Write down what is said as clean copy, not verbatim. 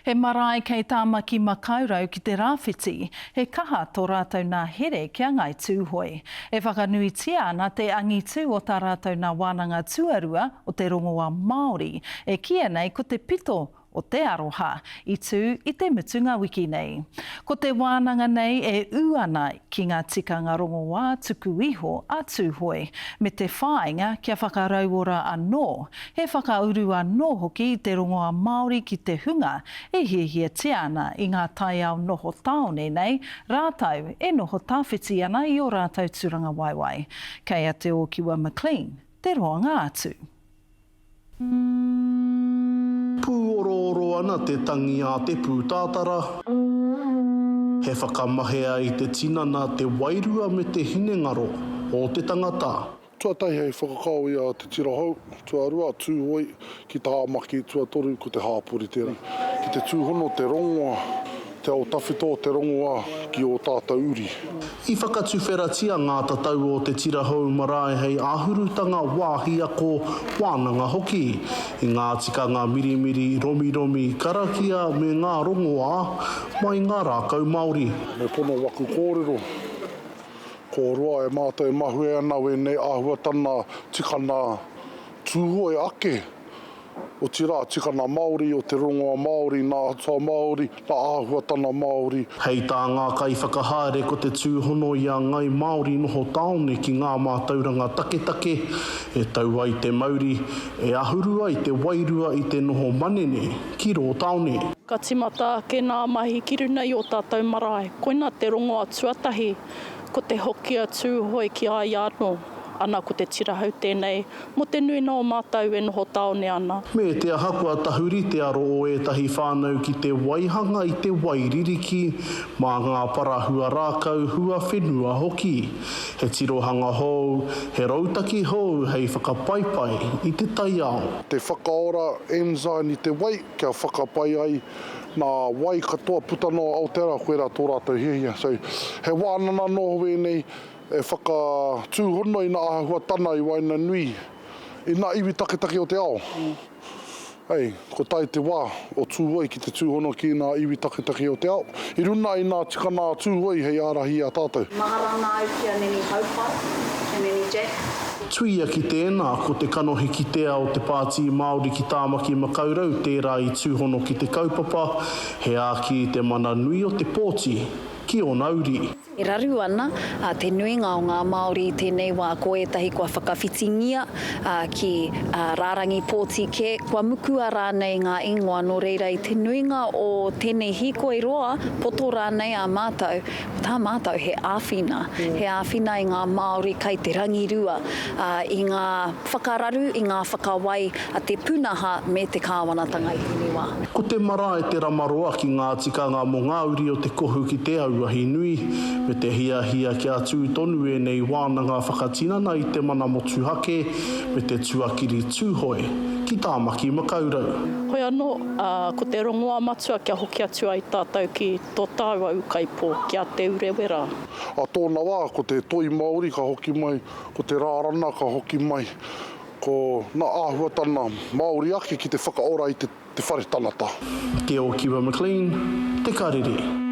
He marae kei Tāmaki Makaurau ki te rāwhiti, he kaha tō rātou nā here ki a Ngāi Tūhoe. E whakanuitia ana te angitu o tā rātou nā wānanga tuarua o te rongoā Māori, e kīia nei ko te pito o te aroha, i tū i te mutunga wiki nei. Ko te wānanga nei e ū ana ki ngā tikanga rongoā tuku iho a Tūhoe, me te whāinga kia whakarauora anō, he whakauru anō hoki i te rongoā Māori ki te hunga e hiahiatia ana i ngā taiao noho tāone nei rātou e noho tawhiti ana i ō rātou tūrangawaewae. Kei a Te Ōkiwa McLean te roanga atu. Pūorooro ana te tangi a te pūtātara. He whakamahea i te tinana, te wairua me te hinengaro o te tangata. Tuatahi hei whakakao i a Te Tira Hou, tuarua, Tūhoi ki Tāmaki, tuatoru ko te hāpori tērā. Ki te tūhono te rongoa, te ao tawhito o te rongoa ki ō tātou uri. I whakatuwheratia ngā tatau o Te Tira Hou Marae hei āhurutanga wāhi ako, wānanga hoki, i ngā tikanga mirimiri, romiromi, karakia me ngā rongoā mai ngā rākau Māori. Me pono waku kōrero. Ko roa e mātou e mahue ana wēnei āhuatana tikana Tūhoe ake, otirā tikana Māori o te rongoa Māori, nā atua Māori, nā āhuatana Māori. Hei tā ngā kaiwhakahaere ko te tūhono i a ngai Māori noho tāone ki ngā mātauranga taketake e tau ai te mauri, e ahuru ai te wairua i te noho manene ki rō tāone. Ka timata ake nā mahi ki runa i ō tātou marae. Koina te rongoa tuatahi, ko te hoki a Tūhoe ki a ia anō. Ana ko te tirahau tēnei mō te nuina o mātou e noho tāone ana. Me te aha kua tahuri te aro o ētahi whānau ki te waihanga i te wai ririki mā ngā para hua rākau, hua whenua hoki. He tirohanga hou, he rautaki hou hei whakapaipai i te taiao. Te whakaora enzyme i te wai kia whakapai ai nā wai katoa puta noa Aotearoa koirā tō rātou hiahia. So, he wānana noa wēnei E whakatūhono i ngā āhuatana i waenganui i ngā iwi taketake o te ao. Hei, ko tae te wā o Tūhoe ki te tūhono ki ngā iwi taketake o te ao, i runa i ngā tikana a Tūhoe hei ārahi i a tātou. Mahara ana au ki a Nanny Haupai, ki a Nanny Jack. Tuia ki tēnā, ko te kanohi kitea o te Pāti Māori ki Tāmaki Makaurau tērā i tūhono ki te kaupapa, he āki i te mana nui o te pōti ki ōna uri. E raru ana te nuinga o ngā Māori i tēnei wā, ko ētahi kua whakawhitingia ki rārangi pōti kē, kua mukua rānei ngā ingoa, nō reira i te nuinga o tēnei hīkoi roa, poto rānei a mātou, ko tā mātou he āwhina, he āwhina i ngā Māori kai te rangirua, i ngā whakararu, i ngā whakawai a te pūnaha me te kāwanatanga i tēnei wā. Ko te marae te ramaroa ki ngā tikanga mō ngā uri o te kohu ki te auahi nui, me te hiahia kia tū tonu ēnei wānanga whakatinana i te mana motuhake me te tuakiri Tūhoe ki Tāmaki Makaurau. Hoi anō, ko te rongoā matua kia hoki atu ai tātou ki tō tāua ūkaipō, ki a Te Urewera. Ā tōna wā, ko te toi Māori ka hoki mai, ko te rārana ka hoki mai, ko ngā āhuatana Māori ake ki te whakaora i te te whare tangata. Te Okiwa McLean, Te Karere.